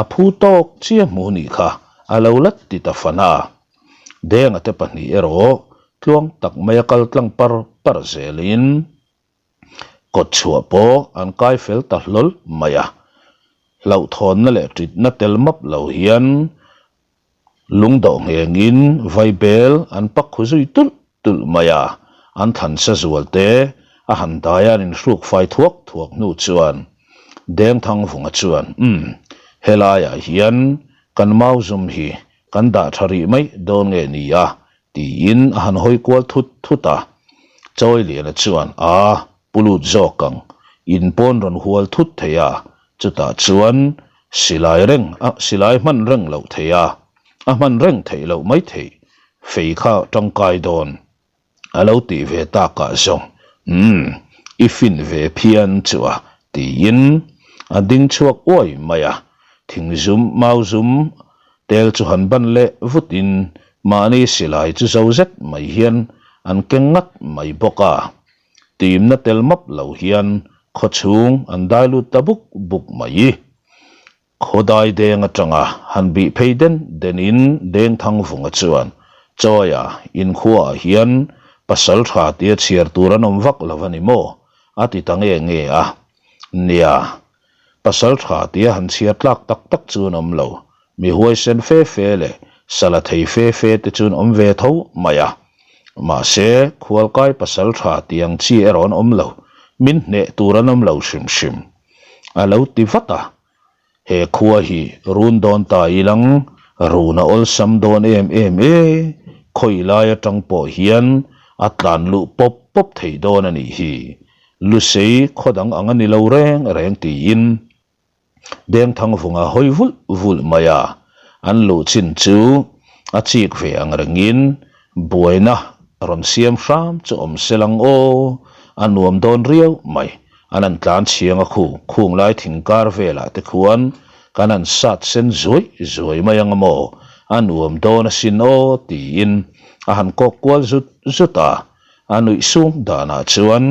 a phu tawk chiah hmu nih kha a lo la ti ta fan a. Denga te pahnih erawh tluang tak mai a kal tlang par par zelin kawt chhuah pawh an kai fel ta hlawl mai a. Hlauhthawnna leh ṭitna tel map lo hian Lungdawh nghengin vaibel an pak khu zui tulh tulh mai a, an thlan sa zual te a han dai a an inhruk fai thuak thuak hnu chuan Dengthangvunga chuan, Umm, helaiah hian kan mau zum hi kan dah tha rih mai dawn nge ni a? tiin a han hawi kual thut thut a. Chawiliana chuan, A, pu lut zawk ang, in pawn rawn hual thut thei a, chutah chuan. Silai reng a silai hman reng loh theih a, a hman reng theih loh mai theih fei kha tangkai dawn a lo tih ve takah zawng umm i fin ve phian chu a tiin a ding chhuak uai mai a, thingzum mau zum tel chu han ban leh vutin mahni silai chu zo zet mai hian an keng ngat mai bawk a. Timna tel map lo hian khaw chhung an dai lut ta buk buk mai. Khaw dai deng atanga han bih phei den denin Dengthangvunga chuan, Chawia, inkhuaah hian pasal tha tia chhiar tur an awm vak lo a ni maw? a ti ta nge nge a. Nia, pasal tha tia han chhiar tlak tak tak chu an awm lo. Mi huaisen fe fe leh sala thei fe fe te chu an awm ve tho mai a. Mahse, khualkai pasal tha tih ang chi erawh an awm lo, min hneh tur an awm lo hrim hrim. A lo ti vat a. He khua hi run dawn ta ilang, run a awlsam dawn em em e, khawi lai atang pawh hian a tlan luh pawp pawp thei dawn a nih hi. Lusei khaw dang ang a ni lo reng reng tiin Dengthangvunga hawi vulh vulh mai a, an luh chin chu a chik ve ang rengin buaina rawn siam hram chu awm sel ang aw, a nuam dawn riau mai. An han tlan chhiang a khu, khung lai thing kar velah te khuan kan han sat sen zuai zuai mai ang maw, a nuam dawn asin aw tiin a han kawk kual zut zut a. A nuih sung danah chuan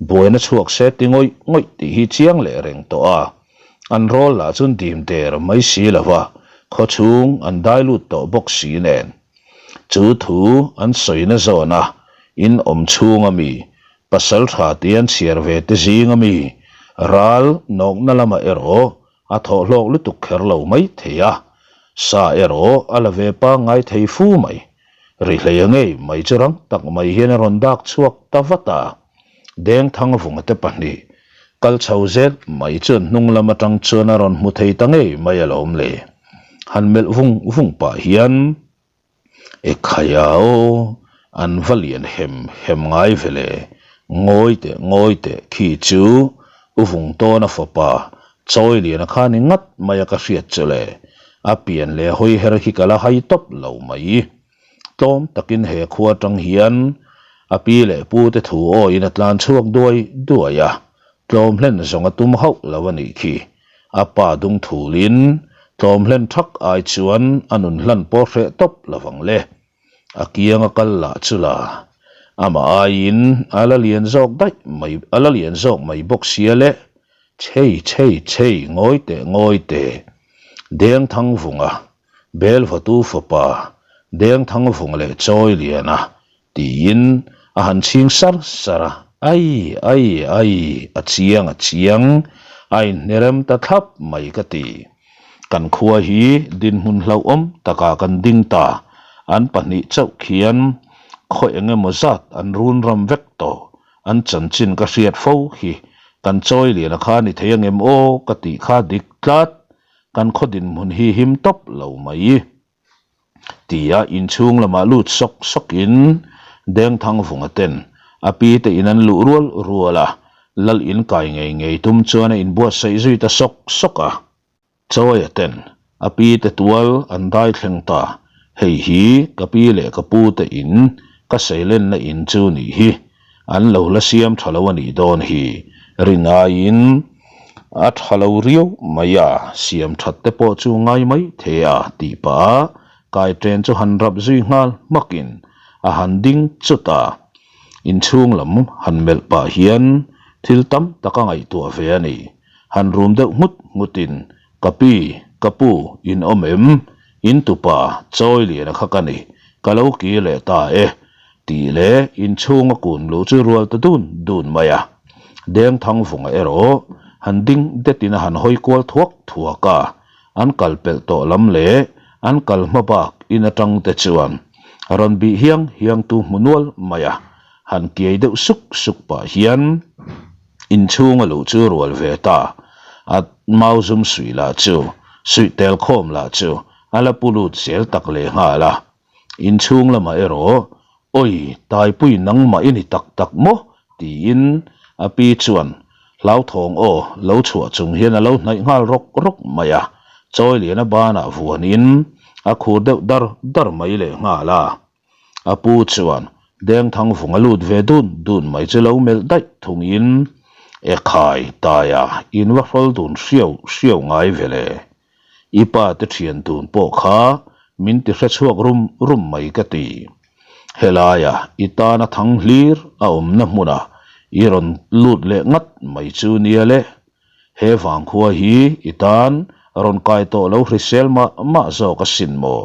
buaina chhuak se ti ngawih ngawih tih hi chiang leh reng tawh a, an rawl lah chuan dim der mai si lo va, khaw chhung an dai lut tawh bawk si nen. Chu thu an sawina zawna in awm chhunga mi, pasal tha tih an chhiar ve te zinga mi, ral nawkna lamah erawh a thawh hlawk lutuk kher lo mai thei a, sa erawh a la ve pangngai thei fu mai. Ri hleia ngei mai chu rang tak mai hian a rawn dak chhuak ta vat a, Dengthangvunga te pahnih kal chho zel mai chuan hnung lam atang chuan a rawn hmu thei ta ngei mai alawm le. Han melh vung vung pah hian Ekhaya aw, an va lian hem hem ngai ve le, ngawi teh ngawi teh khi chu U Vungtawna fapa Chawi Liana kha ni ngat mai a ka hriat chu le, a pian leh hawi her hi ka la hai tawp lo mai. Tlawm takin he khua atang hian a pi leh pu te thu awiin a tlan chhuak duai duai a, tlawm hlen zawng a tum hauh lo a nih khi. A pa dung thulin tlawm hlen thak ai chuan a nun hlan pawh hreh tawp lo vang le. A kiang a kal lah chu la, amah aiin a la lian zawk daih mai, a la lian zawk mai bawk sia le. Chhei chhei chhei ngawi teh ngawi teh. Dengthangvunga, Belvatu fapa, Dengthangvunga leh Chawiliana Tiin a han chhing sar sar a, Ai, ai, ai, a chiang, a chiang, a inhnerem ta thlap mai ka ti. Kan khua hi dinhmun hlauhawm takah kan ding ta, an pahnih chauh khian khaw eng emaw zat an run ram vek tawh, an chanchin ka hriat fo hi kan chawi lian a kha ni thei angem aw ka tih kha dik tlat, kan khaw dinhmun hi him tawp lo mai. Tia inchhung lamah lut sawk sawkin Dengthangvunga ten a pi te in an luh rual rual a, lal in kai ngei ngei tum chuan a inbuatsaih zui ta sawk sawk a. Chawia ten a pi te tual an dai thleng ta, hei hi ka pi leh ka pu te in ka seilenna in chu nih hi, An lo la siam tha lo a nih dawn hi rin aiin a tha lo riau mai a, siam that te pawh chu ngai mai thei a tih pah a, kai chen chu han rap zui nghal hmakin a han ding chut a. Inchhung lam han melh pah hian thil tam tak a ngaihtuah ve a ni. Han rum deuh nghut nghutin Ka pi, ka pu, in awm em? In tupa, chawi lian a kha ka ni, ka lo kir leh ta e, tih leh inchhung a kun luh chu rual ta dun dun mai a. Dengthangvunga erawh han ding detin a han hawi kual thuak thuak a, an kal pelh tawh lam leh an kal hma bak in atang te chuan rawn bih hiang hiang tu hmu nual mai a, han kiai deuh suk suk pah hian, Inchhung a luh chu rual ve ta. A mau zum suih lah chu, suih tel khawm lah chu a la pu lut zel tak leh nghal a. Inchhung lamah erawh, Awi, Taipui nangmah i ni tak tak maw? tiin a pi chuan hlauthawng aw lo chhuah chung hian a lo hnaih nghal rawk rawk mai a. Chawiliana banah vuanin a khur deuh dar dar mai leh nghal a. A pu chuan Dengthangvunga lut ve dun dun mai chu lo melh daih thungin, Ekhai, Taia, in va hrawl dun hriau hriau ngai ve le. I pa te thian dun pawh kha min ti hre chhuak rum rum mai ka ti. Helaia i tana thang hlir a awmna hmunah i rawn lut leh ngat mai chu nia le. He vangkhua hi i tan rawn kai tawh lo hrisel mah mah zawk asin maw?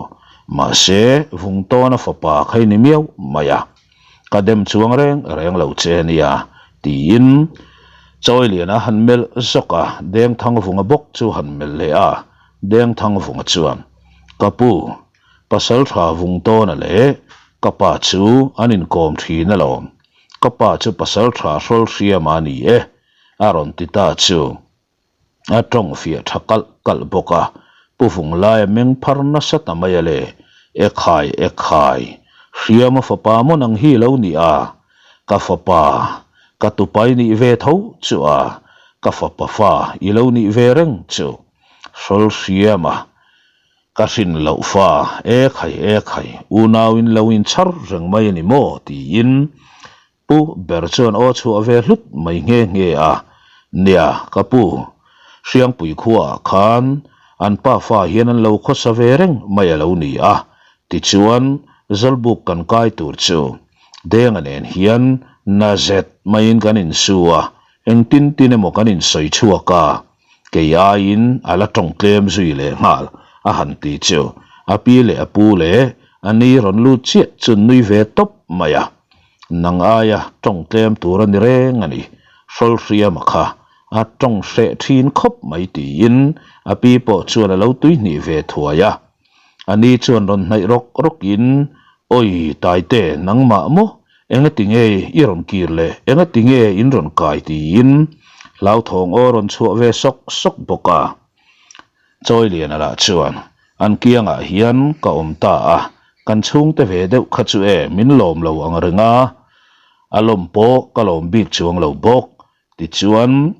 Mahse, Vungtawna fapa kha i ni miau mai a, ka dem chuang reng reng lo che nia, tiin Chawiliana han melh zawk a, Dengthangvunga bawk chu han melh leh a, Dengthangvunga chuan, Ka pu, Pasaltha Vungtawna leh ka pa chu an inkawm thin alawm, ka pa chu Pasaltha Hrawlhriama a ni e, a rawn ti ta chu a tawng fiah tha kalh kalh bawk a, Pu Vunglaia meng phar nasa ta mai a le, E khai, e khai, Hriama fapa maw nang hi lo ni a, ka fapa, ka tupai nih ve tho chu a, ka fapa fa i lo nih ve reng chu, Hrawl Hriama, ka hrin loh fa, e khai, e khai, unauin lo inchhar reng mai a ni maw? tiin Pu ber chuan aw chhuah ve hlut mai nghe nghe a, Nia, ka pu, Hriangpui khuaah khan an pa fa hian an lo khawsa ve reng mai a lo ni a, tichuan Zawlbuk kan kai tur chu Denga nen hian na zet maiin kan insu a, engtin tin emaw kan insawi chhuak a, kei aiin a la tawng tlem zui leh nghal a han ti chu a pi leh a pu leh a ni rawn lut chiah chu nui ve tawp mai a. Nang aia tawng tlem tur a ni reng a ni, Hrawlhriama kha a tawng hreh thin khawp mai tiin a pi pawh chuan a lo tuihnih ve thuai a. A ni chuan rawn hnaih rawk rawkin, Awi Taite, nangmah maw? Engati nge i rawn kir le? Engati nge in rawn kai? tiin hlauthawng aw rawn chhuah ve sawk sawk bawk a. Chawiliana lah chuan, An kiangah hian ka awm ta a, kan chhungte ve deuh kha chu e min lawm lo ang reng a, a lawm pawh ka lawm bik chuang lo bawk. Tichuan,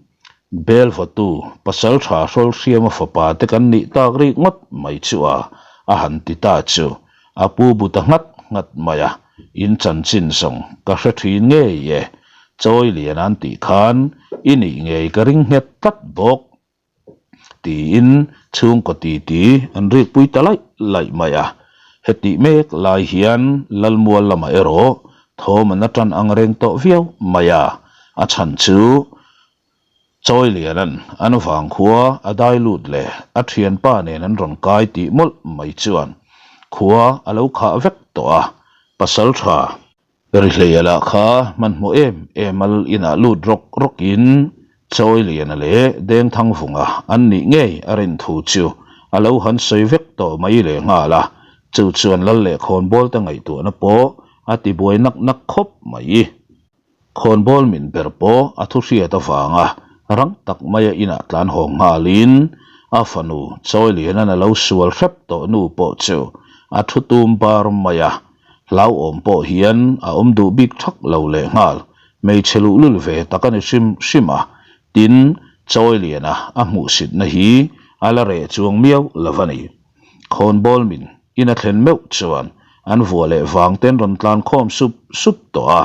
Bel vawtu pasal tha Hrawlhriama fapa te kan nih tak rik ngawt mai chu a, a han ti ta chu a pu bu ta nghat nghat mai a, in chanchin zawng ka hre thin ngei e, Chawilian an tih khan i nih ngei ka ring nghet tlat bawk. Tiin chhungkaw titi an rikpui ta laih laih mai a. Hetih mek lai hian Lalmual lamah erawh thawm an atan ang reng tawh viau mai a. A chhan chu Chawiliana'n an vangkhua a dai lut leh a thianpa nen an rawn kai tih mawlh mai chuan khua a lo khah vek tawh a. Pasaltha Rihleia lah kha hmanhmawh em em al inah lut rawk rawkin Chawiliana leh Dengthangvunga an nih ngei a rin thu chu a lo han sawi vek tawh mai leh nghal a, chu chuan Lal leh Khawnbawl te ngaihtuahna pawh a ti buai nak nak khawp mai. Khawnbawl min ber pawh a thu hriat avanga rang tak maia inah tlan haw nghalin a fanu Chawiliana'n a lo sual hrep tawh nu pawh chu a thu tum bar mai a. Hlauhawm pawh hian a awm duh bik thak lo leh nghal, hmeichhe luhlul ve tak a ni hrim hrim a, tin, Chawiliana a hmuhsitna hi a la reh chuang miau lo a ni. Khawnbawl min in a thlen meuh chuan an vuah leh vang ten rawn tlan khawm sup sup tawh a,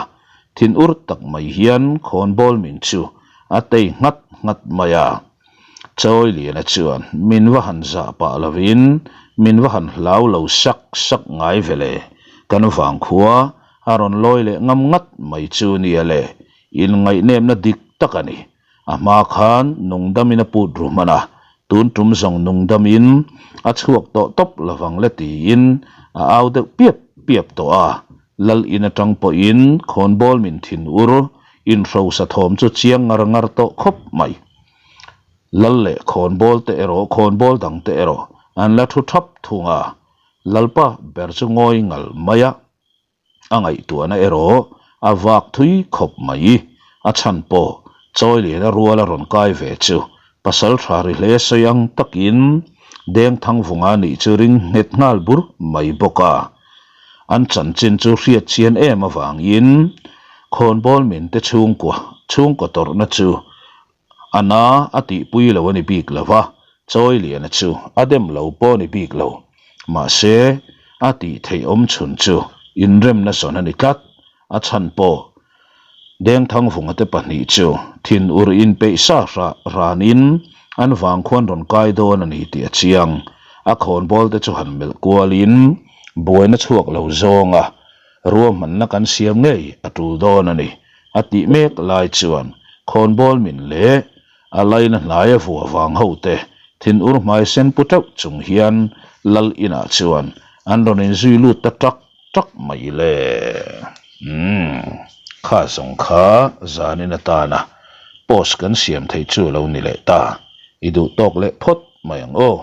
thin ur tak mai hian khawnbawl min chu a tei nghat nghat mai a. Chawiliana chuan min va han zah pah lovin min va han hlau lo sak sak ngai ve le, kan vangkhua a rawn lawi leh ngam ngat mai chu nia le, inngaihnepna dik tak a ni. A hma khan nungdamin a put ru hman a, tun tum zawng nungdamin a chhuak tawh tawp lovang le tiin a au deuh piap piap tawh a, Lal in atang pawhin khawnbawl min thin ur inhrosa thawm chu chiang ngar ngar tawh khawp mai. Lal leh khawnbawl te erawh khawnbawl dang te erawh an la thu thap thung a, Lalpa ber chu ngawi ngal mai a, a ngaihtuahna erawh a vak thui khawp mai. A chhan pawh Chawiliana rual a rawn kai ve chu pasal tha ri hle sawi ang takin Dengthangvunga nih chu ring nghet nghal bur mai bawk a. An chanchin chu hriat chian em avangin khawnbawl min te chhungkua chhungkaw tawrhna chu a na a tihpui lo a ni bik lo va. Chawiliana chu a dem lo pawh ni bik lo. Mahse, a tih theih awm chhun chu inremna zawn a ni tlat. A chhan pawh Dengthangvunga te pahnih chu thinur inpeih sa hrah ranin an vang khuan rawn kai dawn a ni tih a chiang. A khawnbawl te chu han melh kualin buaina chhuak lo zawnga ruahmanna kan siam ngei a tul dawn a ni a tih mek lai chuan khawnbawl min leh A laina hnaia vua vang ho te thinur hmai sen pu teuh chung hian lal inah chuan an rawn inzui lut ta tak tak mai le. Umm, kha zawng kha zanin atana post kan siam thei chu lo ni leh ta, i duh tawk leh phawt mai ang aw.